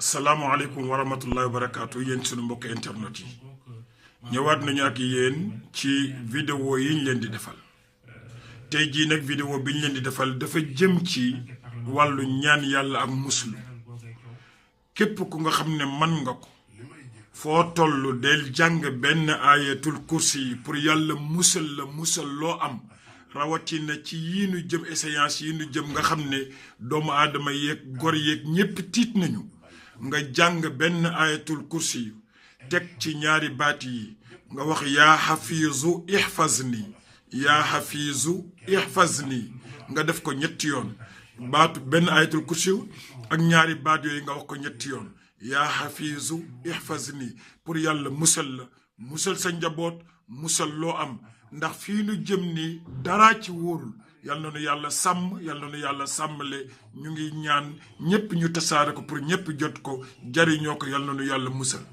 salaamualeykum wa rahmatullahi wa barakaatu yéen sunu mbokk internet yi ñëwaat nañu ak yéen ci vidéo yi ñu leen di defal tey jii nag vidéo bi ñu leen di defal dafa jëm ci wàllu ñaan yàlla ak muslu képp ku nga xam ne man nga ko foo toll del jàng benn ayatul kursi yi pour yàlla musal la musal loo am rawatina ci yii nu jëm échéance yi nu jëm nga xam ne doomu aadama yeeg gor yeeg ñépp tiit nañu nga jàng benn ayatul kursi yu teg ci ñaari baat yi nga wax yaa xafiizu ihfazni yaa xafiizu ihfazni nga def ko ñetti yoon baatu benn ayatul kursi yu ak ñaari baat yooyu nga wax ko ñetti yoon yaa xafiizu ihfazni pour yàlla musal la musal sa njaboot musal loo am ndax fii nu jëm ni dara ci wóorul yal na nu yàlla sàmm yal na nu yàlla sàmmale ñu ngi ñaan ñépp ñu tasaare ko pour ñépp jot ko jariñoo ko yal na nu yàlla musal